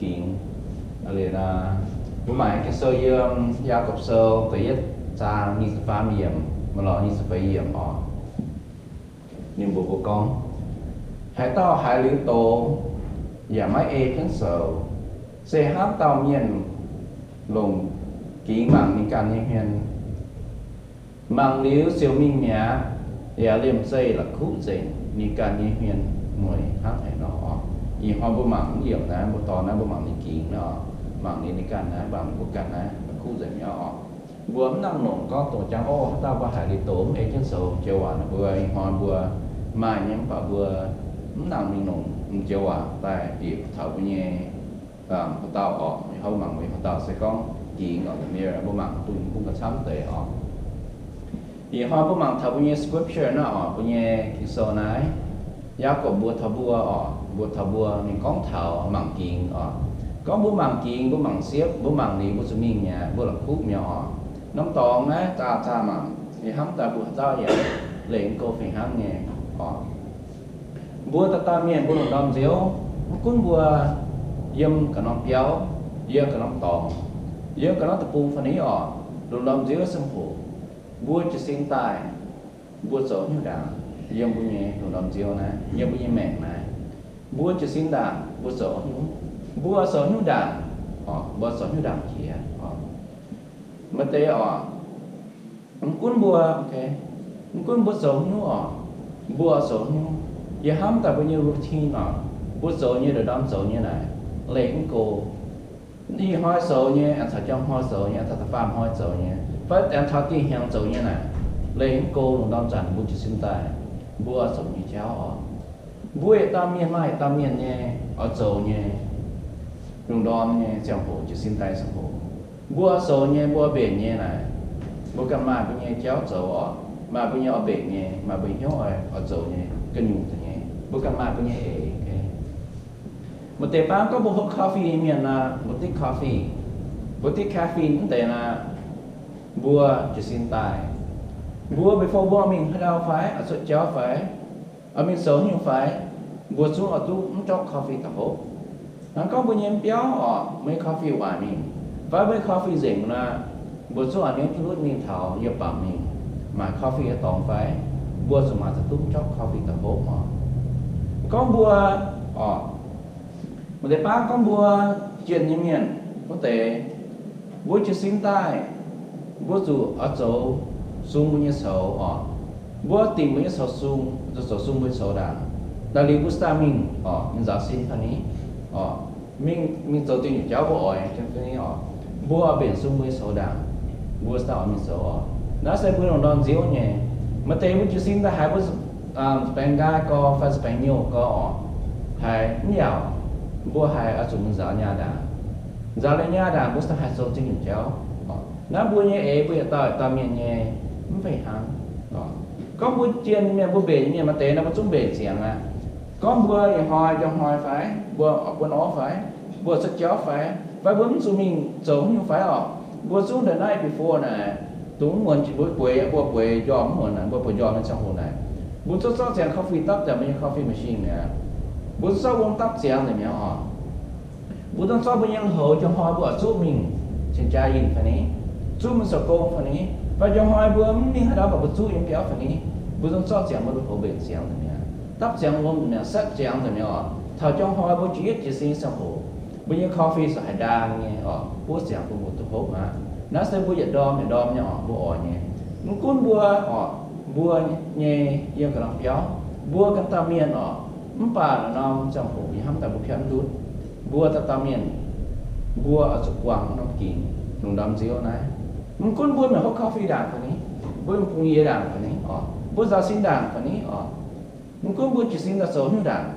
Gingx. Liuz, mbuo mangc Ging-Sou yiem Yaagorpc Sou da'yietv zaang nyic ziepc faam yiemc maiv lorz nyic ziepc feix yiemc oc. Ninh mbuox mbuo gorngv, haaix dauh haiz liuz doz yaac maiv ei jienv zoux, se hnangv dauh mienh longc gingx mangc ninh ganh nyei hmien. Mangc liuz ziouc mingh mi'aqv, yaac liemh zeih la'kuqv nzengc ninh ganh nyei hmien mueic hnangv haaix nor oc. Ih hnoi mbuo mangc mv yiemc naaiv, mbuo dorh naaiv mbuo mangc ninh gingx naaiv oc. Mangc liuz ninh ganh naaiv, mangc mbuo ganh naaiv la'kuqv nzengc mi'aqv oc. Mbuo mv nangc longc gorngv dongh jangv, o, haaix dauh mbuo haiz liuz doz mv ei jienv zoux joux waac naaic, mbuo ih hnoi mbuo maaih nyei mv baac mbuo mv nangc mingh longc joux waac daaih bieqc taux mbuo nyei haaix dauh oc. Ih hnoi mangc mbuo haaix dauh se gorngv gingx oc, mbuo mangc bun bun ga'camv deix oc. Ih hnoi mbuo mangc taux mbuo nyei scripture naaiv oc, mbuo nyei Ging-Sou naaiv. Yaagorpc mbuox taux mbuo oc, mbuox taux mbuo, ninh gorngv taux mangc gingx oc. Gorngv mbuo mangc gingx, mbuo mangc siepv, mbuo mangc liuz mbuo zuqc mingh mi'aqv, mbuo la'kuqv mi'aqv oc. Norm dorngx naaiv zaah zaah mangc, yie hnamv daaih mbuo haaix dauh yaac lengc go fih hnangv nyei oc. Mbuo dauh dauh mienh mbuo lungh ndorm nziouv, mv gunv mbuo yiem ga'norm biauv, yiem ga'norm dorngx, yiem ga'norm deic-bung fai ni oc, lungh ndorm nziouv ziangh hoc, mbuo jiez sin daaih, mbuo zoux haaix nyungc ndaangc yiem mbuo nyei lungh ndorm nziouv naaiv, yiem mbuo nyei maengc naaiv. Mbuo jiez sin ndaangc mbuo zoux haaix nyungc? Mbuo zoux haaix nyungc ndaangc? Mbuo zoux haaix nyungc ndaangc jiex? Maaih deix oc, mv gunv mbuo, mv gunv mbuo zoux haaix nyungc oc, mbuo zoux haaix nyungc, yie hnamv daaih mbuo nyei routine oc, mbuo zoux nyei, ndorm-ndorm zoux nyei naaic, lengc mv go. Ih hnoi zoux nyei, aengx caux jangx hnoi zoux nyei, aengx caux da'faam hnoi zoux nyei, fai aengx caux dih hnyangx zoux nyei naaic, lengc mv go. Lungh ndorm zanc mbuo jiez sin daaih, mbuo zoux nyei jauv oc. Mbuo yietc dauh mienh maaih yietc dauh mienh nyei oix zoux nyei lungh ndorm nyei ziangh hoc, jiez sin daaih ziangh hoc. Mbuo zoux nyei, mbuo mbenc nyei naaic, mbuo ganh maaih mbuo nyei jauv zoux oc, maaih mbuo nyei oix mbenc nyei, maaih mbuo hnyouv oix zoux nyei gu'nyuoz deix nyei, mbuo ganh maaih mbuo nyei eix. Maaih deix baav gorngv mbuo hopv coffee nyei mienh nor, mbuo dingv coffee, mbuo dingv caffeine mv deix nor, mbuo jiez sin daaih. Mbuo before mbuo mingh haaix ndau fai oix cuotv jauv fai oix mingh zoux haaix nyungc fai, mbuo zungv oix duqv mv jorqv coffee daaih hopv. Hnangv gorngv mbuo nyei biauv oc, mbuo nyei coffee waaic mingh, fai mbuo nyei coffee nzengc nor, mbuo zungv oix niouv jienv lutv mingh taux yietc bamc mingh maaic coffee nyei dorngx fai, mbuo zuqc maaiz duqv mv jorqv coffee daaih hopv oc. Gorngv mbuo oc, maaih deix baav gorngv mbuo jienh nyei mienh wuov deix, mbuo jiez sin daaih, mbuo zuqc oix zoux sung mbuo nyei coux oc. Mbuo dingc mbuo nyei coux sung, zoux sung mbuo nyei coux ndaangc. Daaih liuz mbuo saaih mingh oc, mingh nzaaux sin fai ni oc, mingh, mingh zoux diuh nyuoqc jauv mbuo oix fai ni oc, mbuo oix mbenc sung mbuo nyei coux ndaangc, mbuo saaih oix mingh zoux oc. Naaiv se mbuo lungh ndorm nziouv nyei. Maaih deix mbuo jiez sin daaih haiz mbuo zac baengx nqaai gorx fai zac baengx nyouh gorx oc, haiz mv yaac, mbuo haiz oix zuqc mingh nzaaux nyaah ndaangc. Nzaaux liuz nyaah ndaangc mbuo saaih haih zoux diuh nyuoqc jauv. Naaiv mbuo nyei eix, mbuo yietc dauh yietc dauh mienh nyei, mv fih hnangv. Gorngv mbuo jienh mienh, mbuo mbenc mienh, maaih deix nor mbuo zungv mbenc ziangx aqv. Gorngv mbuo ih hnoi, njang hnoi fai, mbuo buonv orv fai, mbuo cuotv jauv fai, fai mbuo mv zuqc mingh zoux haaix nyungc fai oc, mbuo zungv the night before naaic, dongh mv muonz mbuo bueix, mbuo bueix njormh mv muonz naaic, mbuo bueix njormh nyei ziangh hoc naaic, mbuo zungv zorqv ziangx coffee dapv daaih mbuo nyei coffee machine mi'aqv. Mbuo zungv zorqv wuom dapv ziangx nzengc mi'aqv oc. Mbuo zungv zorqv mbuo nyei lui-houx, njang hnoi mbuo oix zuqv mingh cingx jaa yinh fai ni, zuqv mingh zoux gong fai ni, fai njang hnoi mbuo mv mingh haaix ndau mv baac mbuo zuqv yiem biauv fai ni, mbuo zungv zorqv ziangx mbuo lui-houx mbenc ziangx nzengc mi'aqv, dapv ziangx wuom nzengc mi'aqv, setv ziangx nzengc mi'aqv oc. Taux njang hnoi mbuo jiex yietv jiez sin ziangh hoc, mbuo nyei coffee ziouc haih ndaang nyei oc, buov ziangx bun mbuo duqv hopv aqv. Naaiv se mbuo yietc ndorm yietc ndorm nyei oc, mbuo oix nyei. Mv gunv mbuo oc, mbuo nyei yiem ga'norm biauv, mbuo ganh dauh mienh oc, mv baac norm ziangh hoc yie hnamv daaih mbuo piatv mv ndutv. Mbuo dauh dauh mienh, mbuo oix zuqc buangh norm gingx lungh ndorm nziouv naaiv. Mv gunv mbuo mingh hopv coffee ndaangc fai ni, mbuo mingh bungx yie ndaangc fai ni oc, mbuo nzaaux sin ndaangc fai ni oc, mv gunv mbuo jiez sin daaih zoux haaix nyungc ndaangc,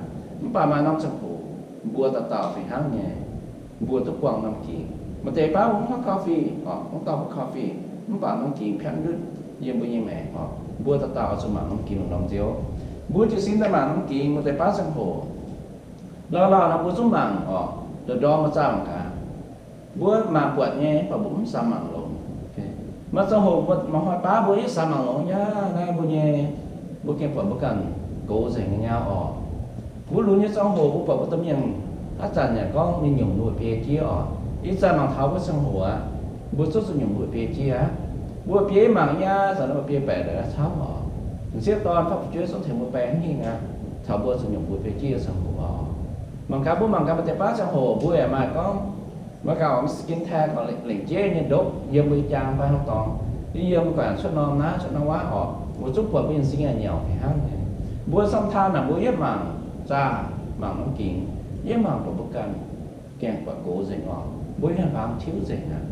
mv baac maaih norm ziangh hoc mbuo dauh dauh fih hnangv nyei, mbuo duqv buangh norm gingx. Maaih deix baav mbuo mv hopv coffee oc, mv dorh hopv coffee, mv baac norm gingx piatv mv ndutv yiem mbuo nyei maengc oc. Mbuo dauh dauh oix zuqc mangc norm gingx lungh ndorm nziouv. Mbuo jiez sin daaih mangc norm gingx, maaih deix baav ziangh hoc lauh lauh nor mbuo zungv mangc oc, ndorm ndorm mbuo zaah mangc gaax. Mbuo mangc buatc nyei, mv baac mbuo mv samx mangc longx. Maaih ziangh hoc mbuo mangc hnoi baav mbuo yaac samx mangc longx nyei. Naaiv mbuo nyei, mbuo gengh buatc mbuo ganh gox nzengc nyei nyau oc. Mbuo lunx nyei ziangh hoc mbuo buatc mbuo domh mienh Aav zanc yaac gorngv ninh nyungc mbuo biei jieqv oc. Ih zanc mangc taux mbuo ziangh hoc aqv, mbuo zungv zuqc nyungc mbuo biei jieqv aqv. Mbuo biei mangc nyei aqv, zanc mbuo biei baeqc ndongc naaiv camv oc. M'sieqv dorn fatv fu'jueiv zungv tengx mbuo baeng hingh aqv, taux mbuo zuqc nyungc mbuo biei jieqv ziangh hoc oc. Mangc gaax mbuo mangc gaax maaih deix baav ziangh hoc mbuo yaac maaih gorngv, mangc gaax oc, skin tag oc, lengc jeiv nyei ndopv yiem mbuo nyei jaang fai hnangv dorngx, yiem guangc cuotv norm naaiv cuotv norm wuov oc, mbuo zungv buatc mbuo nyei m'zing yaac nyauc fih hnangv nyei. Mbuo sometimes naaic mbuo yietv mangc zaah, mangc norm gingx, yietv mangc buatc mbuo ganh gaengh buatc gox nzengc oc. Mbuo hmien fangx tiuv nzengc aqv.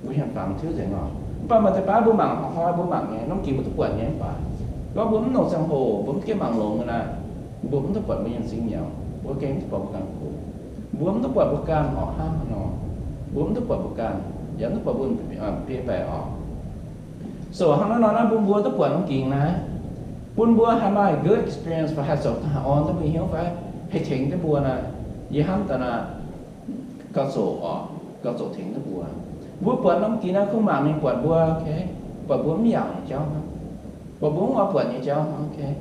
Mbuo hmien fangx tiuv nzengc oc. Mv baac maaih deix baav mbuo mangc hnoi-hnoi mbuo mangc nyei, norm gingx mbuo duqv buatc nyei mv baac, gorngv mbuo mv longc ziangh hoc, mbuo mv gaengh mangc longx naaic, mbuo mv duqv buatc mbuo nyei m'zing nyauc, mbuo gengh mv duqv buatc mbuo ganh gox. Mbuo mv duqv buatc mbuo ganh oc, hnangv haaix nor, mbuo mv duqv buatc mbuo ganh, yaac mv duqv buatc mbuo biei baeqc oc. So hnangv naaiv nor naaiv bun mbuo duqv buatc norm gingx naaiv, bun mbuo haih maaih good experience fai haih zoux haih orn duqv mbuo hnyouv fai haih tengx duqv mbuo naaiv, yie hnamv daaih naaiv gauh zoqc oc, gauh zoqc tengx duqv mbuo. Mbuo buatc norm gingx naaiv kungx mangc mingh buatc mbuo, buatc mbuo mv yaac nyei jauv hnangv, buatc mbuo mv oix buatc nyei jauv hnangv.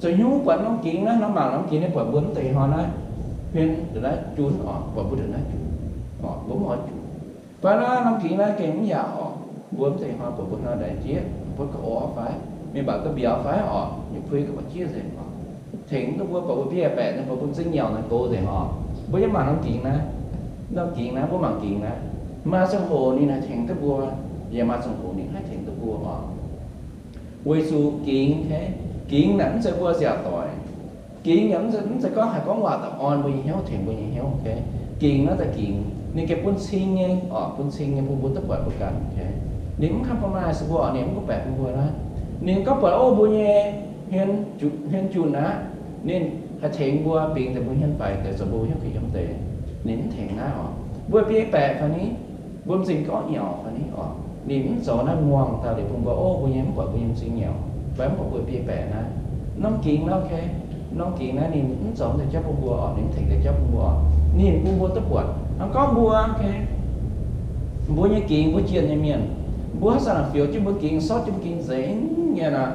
Zoux hnyouv buatc norm gingx naaiv, nor mangc norm gingx naaiv buatc mbuo mv deix hnoi naaiv, hmien ndongc naaiv junv oc, buatc mbuo ndongc naaiv junv oc, mbuo mv oix junv. Fai naaiv norm gingx naaiv gengh mv yaac oc, mbuo mv deix hnoi buatc mbuo hnoi ndaix jieqv, mbuo ga'orv fai, mingh baac ga'mbiauz fai oc, yietc puix ga'mbiauz jieqv nzengc oc. Tengx duqv mbuo buatc mbuo biei baeqc nor, buatc mbuo m'zing nyauc naaiv gox nzengc oc. Mbuo yiem mangc norm gingx naaiv, norm gingx naaiv, mbuo mangc gingx naaiv, maaih ziangh hoc ninh haih tengx duqv mbuo, yaac maaih ziangh hoc ninh haih tengx duqv mbuo oc. Weic zuqc gingx, gingx naaic mv zeiz mbuo nziaauc doic. Gingx yaac mv zeiz gorngv haih gorngv waac daaih orn mbuo nyei hnyouv, tengx mbuo nyei hnyouv. Gingx naaiv daaih gingx, ninh gengh bun cing nyei oc, bun cing nyei bun mbuo duqv buatc mbuo ganh. Ninh mv compromise mbuo oc, ninh mv guv baeqc bun mbuo naaiv. Ninh gorngv buatc ov mbuo nyei hmien junc aqv, ninh haih tengx mbuo bingx deix mbuo hmien faix deix zoux mbuo hnyouv kuh yiem deix. Ninh mv tengx naaiv oc. Mbuo biei baeqc fai ni, mbuo m'zing gorngv nyauc fai ni oc, ninh mv zoux naaiv muangh daaih liuz bun mbuo ov mbuo nyei mv buatc mbuo nyei m'zing nyauc fai mv buatc mbuo biei baeqc naaiv. Norm gingx naaiv, norm gingx naaiv ninh mv zoux deix jauv bun mbuo oc, ninh mv tengx deix jauv bun mbuo oc. Ninh bun mbuo duqv buatc hnangv gorngv mbuo, mbuo nyei gingx, mbuo jienh nyei mienh, mbuo haaix zanc naaic fioux jienv mbuo gingx, sortv jienv mbuo gingx nzengc nyei naaic,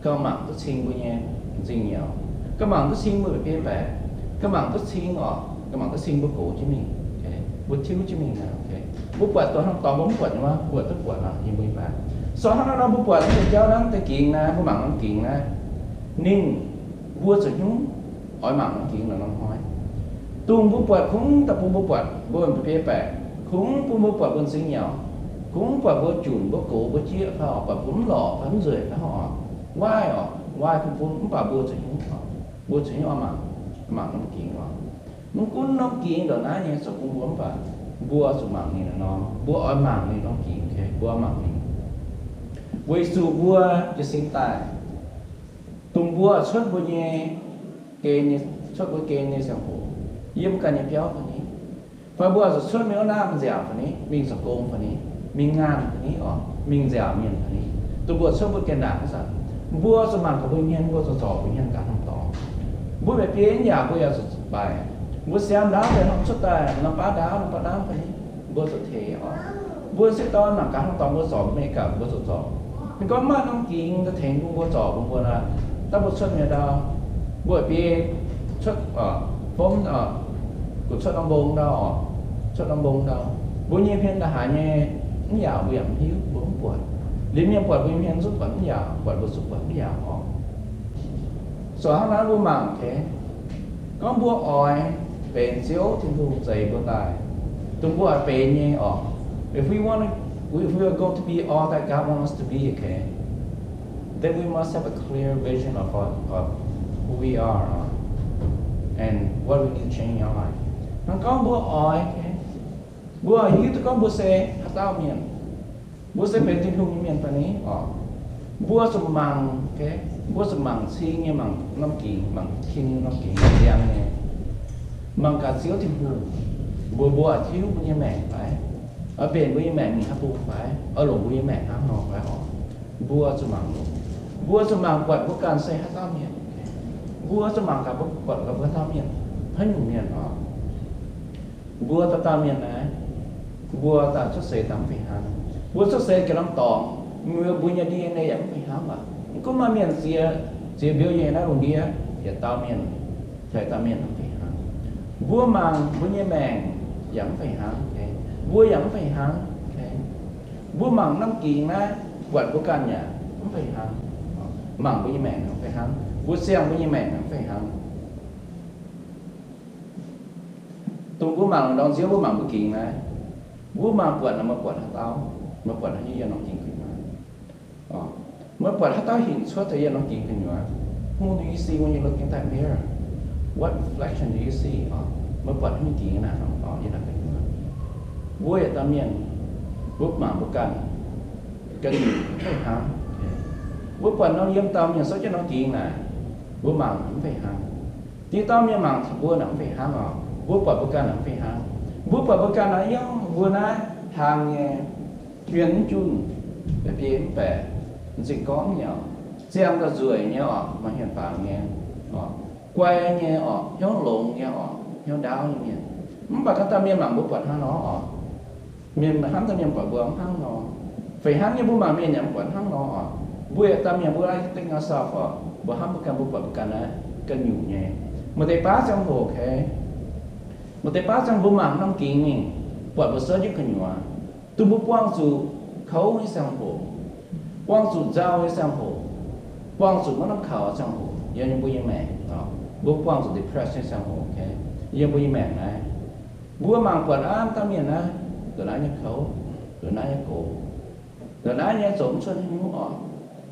gauh mangc duqv cing mbuo nyei m'zing nyauc, gauh mangc duqv cing mbuo biei baeqc, gauh mangc duqv cing oc, gauh mangc duqv cing mbuo gox jienv mingh, mbuo tiuv jienv mingh naaic. Mbuo buatc duqv hnangv dorngx mbuo mv buatc nyei wuov, mbuo buatc duqv buatc nor yiem mbuo nyei baeqc. So hnangv naaiv nor mbuo buatc naaiv deix jauv naaiv deix gingx naaiv, mbuo mangc norm gingx naaiv, ninh, mbuo zoux hnyouv oix mangc norm gingx naaiv norm hnoi, dongh mbuo buatc kungx daaih bun mbuo buatc mbuo biei baeqc, kungx bun mbuo buatc mbuo m'zing nyauc, kungx buatc mbuo junc mbuo gox mbuo jieqv fai oc, buatc mbuo mv lorqc fai mv nzueic fai oc, waaiv oc, waaiv bun bun, mv baac mbuo zoux hnyouv oc, mbuo zoux hnyouv oix mangc, mangc norm gingx oc. Mv gunv norm gingx ndongc naaiv nyei zoux bun mbuo mv baac mbuo zuqc mangc ninh naaiv nor, mbuo oix mangc ninh norm gingx, mbuo oix mangc ninh, weic zuqc mbuo jiez sin daaih, dongh mbuo cuotv mbuo nyei gen nyei, cuotv mbuo gen nyei ziangh hoc, yiem ganh nyei biauv fai ni, fai mbuo zuqc cuotv mingh wuov naamh nziaauc fai ni, mingh zoux gong fai ni, mingh ngaanh fai ni oc, mingh nziaauc mienh fai ni, dongh mbuo cuotv mbuo gen ndaangc wuov zanc, mbuo zuqc mangc gaax mbuo hmien, mbuo zuqc zorc mbuo hmien gaax hnangv dorngx. Mbuo maiv biei yaac mbuo yaac zuqc baaih. Mbuo siam ndaauv daaih norm cuotv daaih norm baav ndaauv, norm baav ndaauv fai ni, mbuo zuqc teix oc. Mbuo m'sieqv dorn mangc gaax hnangv dorngx mbuo zorc mbuo mingh gaax, mbuo zuqc zorc. Ninh gorngv maaih norm gingx daaih tengx bun mbuo zorc bun mbuo naaic, daaih mbuo cuotv mienh ndau, mbuo biei cuotv fomv, gu'cuotv norm mbong ndau oc, cuotv norm mbong ndau, mbuo nyei hmien ndaaih haaix nyei, mv yaac mbuo yaac mv hiuv, mbuo mv buatc. Liuz mienh buatc mbuo nyei hmien zungv buatc mv yaac, buatc mbuo zungv buatc mv yaac oc. So hnangv naaiv mbuo mangc, gorngv mbuo oix benx Ziouv Tin-Hungh zeix mbuo daaih, dongh mbuo oix benx nyei oc. If we want, if we are going to be all that God wants us to be, okay, then we must have a clear vision of, of who we are, uh, and what we need to change in our life. Hnangv gorngv mbuo oix, mbuo hiuv duqv gorngv mbuo se haaix dauh mienh, mbuo se benx Tin-Hungh nyei mienh fai ni oc, mbuo zuqc mangc, mbuo zuqc mangc cing nyei, mangc norm gingx, mangc cing norm gingx, mangc ziangx nyei, mangc gaax Ziouv Tin-Hungh, mbuox mbuo oix tiuv mbuo nyei maengc fai, oix mbenc mbuo nyei maengc mingh haaix bung fai, oix longc mbuo nyei maengc hnangv nor fai oc. Mbuo zuqc mangc longx. Mbuo zuqc mangc buatc mbuo ganh se haaix dauh mienh. Mbuo zuqc mangc gaax mbuo buatc gaax mbuo haaix dauh mienh, haaix nyungc mienh oc. Mbuo dauh dauh mienh naaiv, mbuo daaih cuotv seix daaih mv fih hnangv. Mbuo cuotv seix ganh norm dorngx, mbuo nyei D N A yaac mv fih hnangv aqv. Mv gunv maaih mienh ziex, ziex mbiouh nyei naaiv lungh ndiev, yietc dauh mienh, yietc dauh mienh mv fih hnangv. Mbuo mangc mbuo nyei maengc yaac mv fih hnangv. Mbuo yaac mv fih hnangv. Mbuo mangc norm gingx naaiv buatc mbuo ganh yaac mv fih hnangv. Mangc mbuo nyei maengc mv fih hnangv. Mbuo siang mbuo nyei maengc mv fih hnangv. Dongh mbuo mangc ndorm nziouv mbuo mangc mbuo gingx naaiv, mbuo mangc buatc naaic, meih buatc haaix dauh? Meih buatc haaix nyungc yiem norm gingx gu'nyuoz? Meih buatc haaix dauh hinc cuotv daaih yiem norm gingx gu'nyuoz? Whom do you see when you look in that mirror? What reflection do you see? Meih buatc haaix nyungc gingx naaic, yiem naaic gu'nyuoz? Mbuo yietc dauh mienh, mbuo mangc mbuo ganh, ga'nyuoz mv fih hnangv. Mbuo buatc norm yiem dauh mienh souv jienv norm gingx naaic, mbuo mangc mv fih hnangv. Diuh dauh mienh mangc taux mbuo naaic mv fih hnangv oc. Mbuo buatc mbuo ganh naaic mv fih hnangv. Mbuo buatc mbuo ganh naaic, yiem mbuo naaiv hlang nyei, hmien mv junc, biei mv baeqc, m'zing gorngv nyei oc, ziangh daaih nzueic nyei oc, maaih hmien fangx nyei oc, guai nyei oc, hnyouv longx nyei oc, hnyouv ndaauv nyei mienh. Mv baac ganh dauh mienh mangc mbuo buatc hnangv nor oc. Mienh hnamv daaih mienh buatc mbuo mv hnangv nor. Fih hnangv nyei mbuo mangc mienh yaac mv buatc hnangv nor oc. Mbuo yietc dauh mienh mbuo lai think ourselves oc, mbuo hnamv mbuo ganh, mbuo buatc mbuo ganh naaiv ga'nyuoz nyei. Maaih deix baav ziangh hoc, maaih deix baav ziangh mbuo mangc norm gingx mingh, buatc mbuo souv jienv gu'nyuoz. Dongh mbuo buangh zuqc kouv nyei ziangh hoc, buangh zuqc nzauh nyei ziangh hoc, buangh zuqc maiv lamh kaux ziangh hoc, yiem mbuo nyei maengc, mbuo buangh zuqc depressed nyei ziangh hoc, yiem mbuo nyei maengc naaiv, mbuo mangc buatc aav dauh mienh naaiv, nduqc naaiv nyei kouv, nduqc naaiv nyei gox, nduqc naaiv nyei zoux mv cuotv haaix nyungc oc.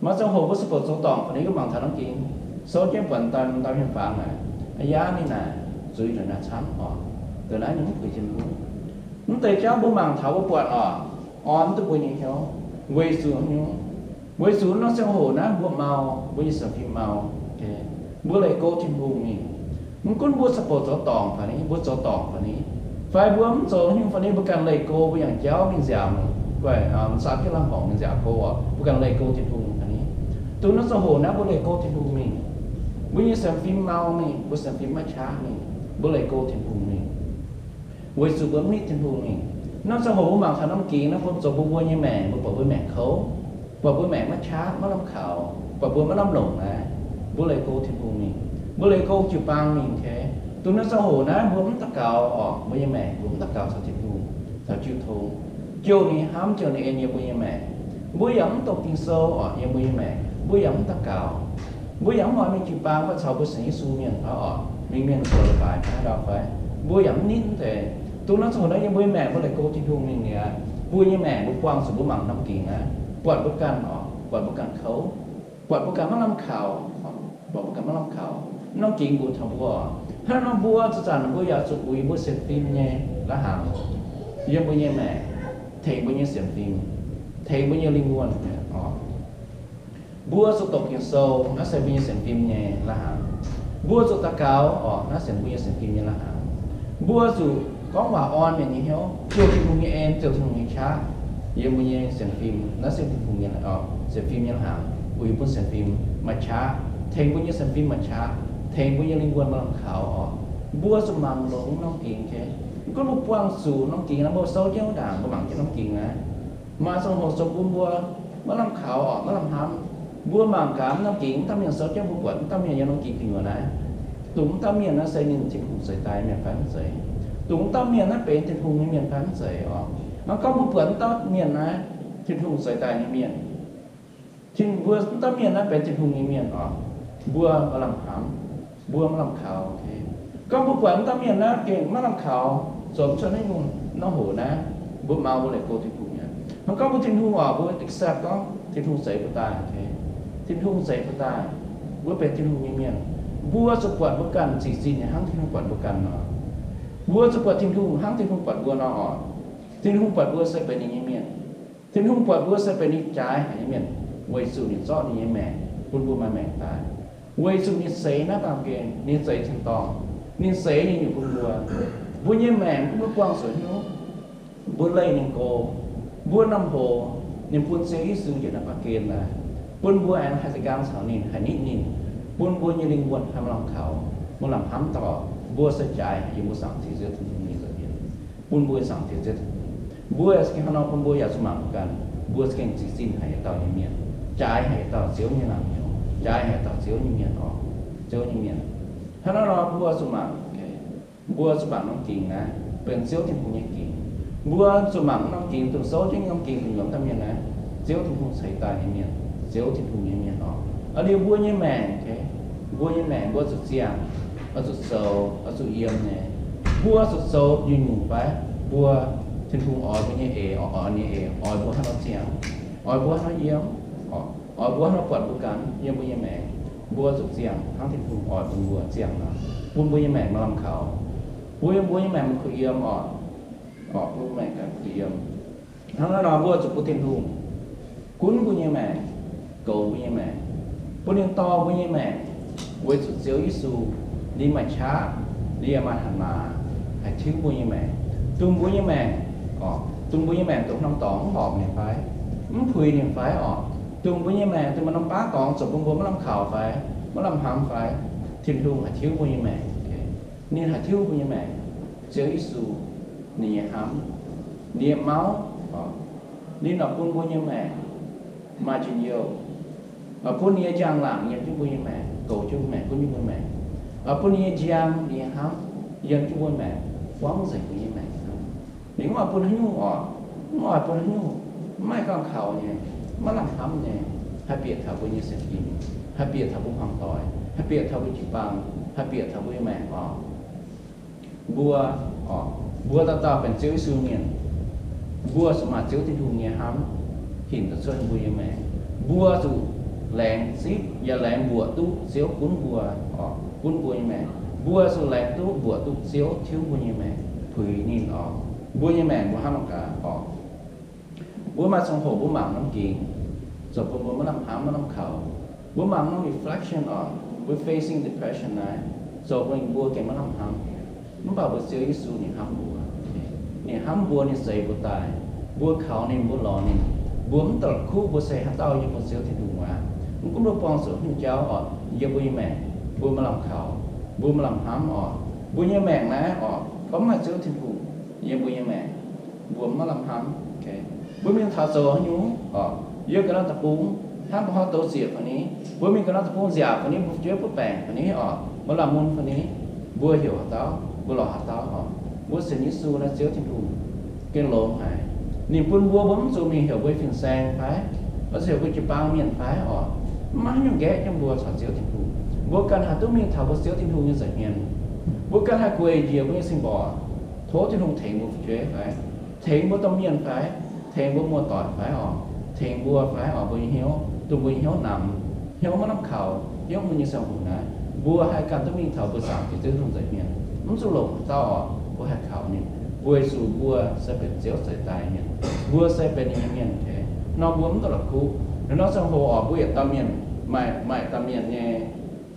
Maaih ziangh hoc mbuo se bouc zoux dorngc fai ninh mangc taux norm gingx, souv jienv buatc dauh hmien fangx naaic, aa, yaac ninh naaic zuiz nduqc naaiv camv oc, nduqc naaiv nyei mv puix Tin-Hungh. Mv deix jauv mbuo mangc taux mbuo buatc oc, orn duqv mbuo nyei hnyouv. Weic zuqc haaix nyungc? Weic zuqc norm ziangh hoc naaiv mbuo mau, mbuo nyei sienx fim mau, mbuo leih go Tin-Hungh mingh. Mv gunv mbuo se bouc zoux dorngc fai ni, mbuo zoux dorngc fai ni, fai mbuo mv zoux haaix nyungc fai ni, mbuo ganh leih go, mbuo yangh jauv mingh nziaauc, guai, m'saqv jienv lamh horngc mingh nziaauc go oc, mbuo ganh leih go Tin-Hungh fai ni. Dongh norm ziangh hoc naaiv mbuo leih go Tin-Hungh mingh. Mbuo nyei sienx fim mau mingh, mbuo sienx fim maiv qaqv mingh, mbuo leih go Tin-Hungh mingh. Weic zuqc mbuo mv nitv Tin-Hungh mingh. Norm ziangh hoc mbuo mangc taux norm gingx naaiv, bun zoux mbuo mbuo nyei maengc, mbuo buatc mbuo maengc kouv, buatc mbuo maengc maiv qaqv, maiv lamh kaux, buatc mbuo maiv lamh longc naaiv, mbuo leih go Tin-Hungh mingh, mbuo leih go jiu-baang mingh, okay? Dongh norm ziangh hoc naaiv mbuo mv daux gaux oc, mbuo nyei maengc mbuo mv daux gaux caux Tin-Hungh, caux jiu tong, jouh ninh hnamv jouh ninh en yiem mbuo nyei maengc. Mbuo yaac mv doqc Ging-Sou oc, yiem mbuo nyei maengc mbuo yaac mv daux gaux. Mbuo yaac mv oix mingh jiu-baang fai caux mbuo sienx Yesu mienh fai oc, mingh mienh zoux leiz-baaix fai haaix dauh fai, mbuo yaac mv nitv deix. Dongh norm ziangh hoc naaiv yiem mbuo nyei maengc mbuo leih go Tin-Hungh mingh liuz, mbuo nyei maengc mbuo buangh zuqc mbuo mangc norm gingx naaiv, buatc mbuo ganh oc, buatc mbuo ganh kouv, buatc mbuo ganh maiv lamh kaux, buatc mbuo ganh maiv lamh kaux, norm gingx mbuox taux mbuo oc. Hnangv nor mbuo zanc-zanc mbuo yaac zuqc uix mbuo sienx fim nyei la'hnaangx yiem mbuo nyei maengc, tengx mbuo nyei sienx fim, tengx mbuo nyei lingh wuonh oc. Mbuo zuqc doqc Ging-Sou, naaiv se mbuo nyei sienx fim nyei la'hnaangx. Mbuo zuqc daux gaux oc, naaiv se mbuo nyei sienx fim nyei la'hnaangx. Mbuo zuqc gorngv waac orn mienh nyei hnyouv, ziouc Tin-Hungh nyei en, ziouc Tin-Hungh nyei qaqv yiem mbuo nyei sienx fim. Naaiv se Tin-Hungh nyei, sienx fim nyei la'hnaangx, uix bun sienx fim maaih qaqv, tengx mbuo nyei sienx fim maaih qaqv, tengx mbuo nyei lingh wuonh maaih lamh kaux oc. Mbuo zuqc mangc longx norm gingx, okay? Mv gunv mbuo buangh zuqc norm gingx naaiv, mbuo souv jienv wuov ndaangc mbuo mangc jienv norm gingx naaiv, maaih ziangh hoc zoux bun mbuo maiv lamh kaux oc, maiv lamh hnamv. Mbuo mangc gaax norm gingx, mv dauh mienh souv jienv mbuo buatc mv dauh mienh yiem norm gingx gu'nyuoz naaiv, dongh mv dauh mienh naaiv se ninh Tin-Hungh ceix daaih mienh fai mv zeiz? Dongh mv dauh mienh naaiv benx Tin-Hungh nyei mienh fai mv zeiz oc? Hnangv gorngv mbuo buatc mv dauh mienh naaiv Tin-Hungh ceix daaih nyei mienh, Tin, mbuo mv dauh mienh naaiv benx Tin-Hungh nyei mienh oc, mbuo maiv lamh hnamv, mbuo maiv lamh kaux, okay? Gorngv mbuo buatc mv dauh mienh naaiv gengh maiv lamh kaux, zoux mv cuotv naaiv nyungc, norm hoc naaiv mbuo mau, mbuo leih go Tin-Hungh mi'aqv. Hnangv gorngv mbuo Tin-Hungh oc, mbuo accept gorngv Tin-Hungh ceix mbuo daaih, okay? Tin-Hungh ceix mbuo daaih, mbuo benx Tin-Hungh nyei mienh. Mbuo zuqc buatc mbuo ganh ziqc zinh hnangv Tin-Hungh buatc mbuo ganh nor. Mbuo zuqc buatc Tin-Hungh hnangv Tin-Hungh buatc mbuo nor oc. Tin-Hungh buatc mbuo se benx ninh nyei mienh. Tin-Hungh buatc mbuo se benx ninh jaaix haic nyei mienh, weic zuqc ninh zorqv ninh nyei maengc bun mbuo maaih maengc daaih. Weic zuqc ninh seix naaiv baamh gen, ninh zeix tin-dorngh, ninh seix nyei nyungc bun mbuo. Mbuo nyei maengc mbuo buangh zuqc hnyouv, mbuo leih ninh go, mbuo lamh hoc, ninh bun Ziouv Yesu njiec naaiv baamh gen daaih, bun mbuo aengx haih za'gengh caux ninh, haih nitv ninh, bun mbuo nyei lingh wuonh haih maaih lamh kaux, maaih lamh hnamv dorh, mbuo se jaaix haic yiem mbuo Zaangc Diex Ziouv Tin-Hungh nyei nza'hmien, bun mbuo Zaangc Diex Ziouv Tin-Hungh. Mbuo hnangv nor bun mbuo yaac zuqc mangc gaax, mbuo za'gengh ziqc zinh haic yietc dauh nyei mienh, jaaix haic yietc dauh Ziouv nyei naamh nyouz, jaaix haic yietc dauh Ziouv nyei mienh oc, Ziouv nyei mienh. Hnangv nor nor mbuo zuqc mangc, okay. Mbuo zuqc mangc norm gingx naaiv, benx Ziouv Tin-Hungh nyei gingx. Mbuo zuqc mangc norm gingx, duqv souv jienv norm gingx, duqv nyuoqc daaih mienh naaiv, Ziouv Tin-Hungh ceix daaih nyei mienh, Ziouv Tin-Hungh nyei mienh oc. Aa, liuz mbuo nyei maengc, mbuo nyei maengc mbuo zuqc ziangh, oix zuqc zoux, oix zuqc yiem nyei. Mbuo zuqc zoux nyungc-nyungc fai? Mbuo, Tin-Hungh oix mbuo nyei eix, oix nyei eix, oix mbuo hnangv nor ziangh, oix mbuo hnangv nor yiem, oix mbuo hnangv nor buatc mbuo ganh yiem mbuo nyei maengc. Mbuo zuqc ziangh hnangv Tin-Hungh oix bun mbuo ziangh nor, bun mbuo nyei maengc maaih lamh kaux, bun mbuo nyei maengc maaih kuh yiem oc, bun maengc maaih kuh yiem. Hnangv naaiv nor mbuo zuqc bun Tin-Hungh gunv mbuo nyei maengc, goux mbuo nyei maengc, bun ninh dorh mbuo nyei maengc, weic zuqc Ziouv Yesu, ninh maaih qaqv, ninh yaac maaih hatc maaz haih tiuv mbuo nyei maengc, dongh mbuo nyei maengc, dongh mbuo nyei maengc dongh norm dorngx mv horpc ninh fai, mv puix ninh fai oc, dongh mbuo nyei maengc dongh maaih norm baav dorngx zoux bun mbuo maiv lamh kaux fai, maiv lamh hnamv fai, Tin-Hungh haih tiuv mbuo nyei maengc. Ninh haih tiuv mbuo nyei maengc. Ziouv Yesu, ninh nyei hnamv, ninh nyei mauv, ninh oix bun mbuo nyei maengc maaih njien-youh, oix bun ninh nyei njang-laangc yiem jienv mbuo nyei maengc, goux jienv mbuo maengc, gunv jienv mbuo maengc, oix bun ninh nyei njang, ninh nyei hnamv yiem jienv mbuo maengc, buangv nzengc mbuo nyei maengc. Ninh mv oix bun haaix nyungc oc, mv oix bun haaix nyungc, mv maaih ganh kaux nyei, maiv lamh hnamv nyei, haih bieqc taux mbuo nyei sienx fim, haih bieqc taux mbuo hmuangv doic, haih bieqc taux mbuo jiu-baang, haih bieqc taux mbuo nyei maengc oc. Mbuo, mbuo dauh dauh benx Ziouv Yesu mienh, mbuo zuqc maaih Ziouv Tin-Hungh nyei hnamv hinc daaih cuotv mbuo nyei maengc. Mbuo zuqc laengz zipv yaac laengz mbuoqc duqv Ziouv gunv mbuo, gunv mbuo nyei maengc. Mbuo zuqc laengz duqv mbuoqc duqv Ziouv tiuv mbuo nyei maengc, puix ninh oc. Mbuo nyei maengc mbuo hnamv mangc gaax oc. Mbuo maaih ziangh hoc mbuo mangc norm gingx, zoux bun mbuo maiv lamh hnamv maiv lamh kaux. Mbuo mangc norm reflection oc, mbuo facing depression naaiv, zoux bun mbuo gengh maiv lamh hnamv. Mv baac mbuo Ziouv Yesu ninh hnamv mbuo. Ninh hnamv mbuo, ninh zeix mbuo daaih. Mbuo kaux ninh, mbuo lorz ninh. Mbuo mv daaih la'kuqv mbuo se haaix dauh yiem mbuo Ziouv Tin-Hungh aqv. Mv gunv mbuo buangh zuqc haaix nyungc jauv oc, yiem mbuo nyei maengc mbuo maiv lamh kaux, mbuo maiv lamh hnamv oc. Mbuo nyei maengc naaiv oc, gorngv mv maaih Ziouv Tin-Hungh yiem mbuo nyei maengc, mbuo maiv lamh hnamv. Mbuo mingh taux zoux haaix nyungc oc, yiem ga'naaiv deic-bung, hnangv mbuo haaix douz ziec fai ni, mbuo mingh ga'naaiv deic-bung nziaauc fai ni, mbuo fu'jueiv butv baengc fai ni oc, maiv lamh mun fai ni, mbuo heuc haaix dauh, mbuo lorz haaix dauh oc. Mbuo sienx Yesu naaiv Ziouv Tin-Hungh gengh longx haic. Ninh bun mbuo, mbuo mv zuqc mingh heuc mbuo fin-saeng fai, oix zuqc heuc mbuo jiu-baang mienh fai oc. Mv maaih haaix nyungc nqaeqv jienv mbuo caux Ziouv Tin-Hungh. Mbuo ganh haih duqv mingh taux mbuo Ziouv Tin-Hungh nyei nza'hmien. Mbuo ganh haih gueic njiec mbuo nyei singx borc, tov Tin-Hungh tengx mbuo fu'jueiv fai, tengx mbuo domh mienh fai, tengx mbuo muoz-doic fai oc, tengx mbuo fai oc, mbuo nyei hnyouv, dongh mbuo nyei hnyouv namx, hnyouv maiv lamh kaux, hnyouv mbuo nyei ziangh hoc naaiv, mbuo haih ganh duqv mingh taux mbuo Zaangc Diex Ziouv Tin-Hungh nza'hmien. Mv zuqc longc haaix dauh oc, mbuo haih kaux ninh, weic zuqc mbuo se benx Ziouv zeix daaih mienh, mbuo se benx ninh nyei mienh. Nor mbuo mv daaih la'kuqv. Nor ziangh hoc oc, mbuo yietc dauh mienh maaih, maaih dauh mienh nyei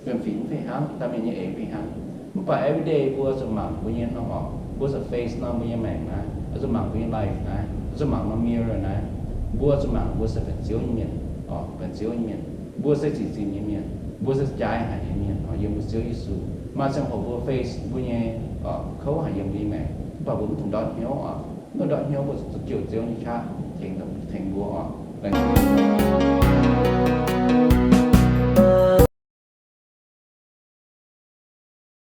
fiem-fingx fih hnangv, dauh mienh nyei eix fih hnangv. Mv baac everyday mbuo zuqc mangc mbuo nyei norm oc, mbuo zuqc face norm mbuo nyei maengc naaiv, zuqc mangc mbuo nyei life naaiv, zuqc mangc norm mirror naaiv. Mbuo zuqc mangc mbuo se benx Ziouv nyei mienh oc, benx Ziouv nyei mienh. Mbuo se ziqc zinh nyei mienh, mbuo se jaaix haic nyei mienh oc, yiem mbuo Ziouv Yesu. Maaih ziangh hoc mbuo face mbuo nyei oc, kouv haic yiem mbuo nyei maengc, mv baac mbuo mv dungx ndortv hnyouv oc. Mv dungx ndortv hnyouv, mbuo zuqc jouh Ziouv nyei qaqv tengx, tengx mbuo oc. Laengz zingh.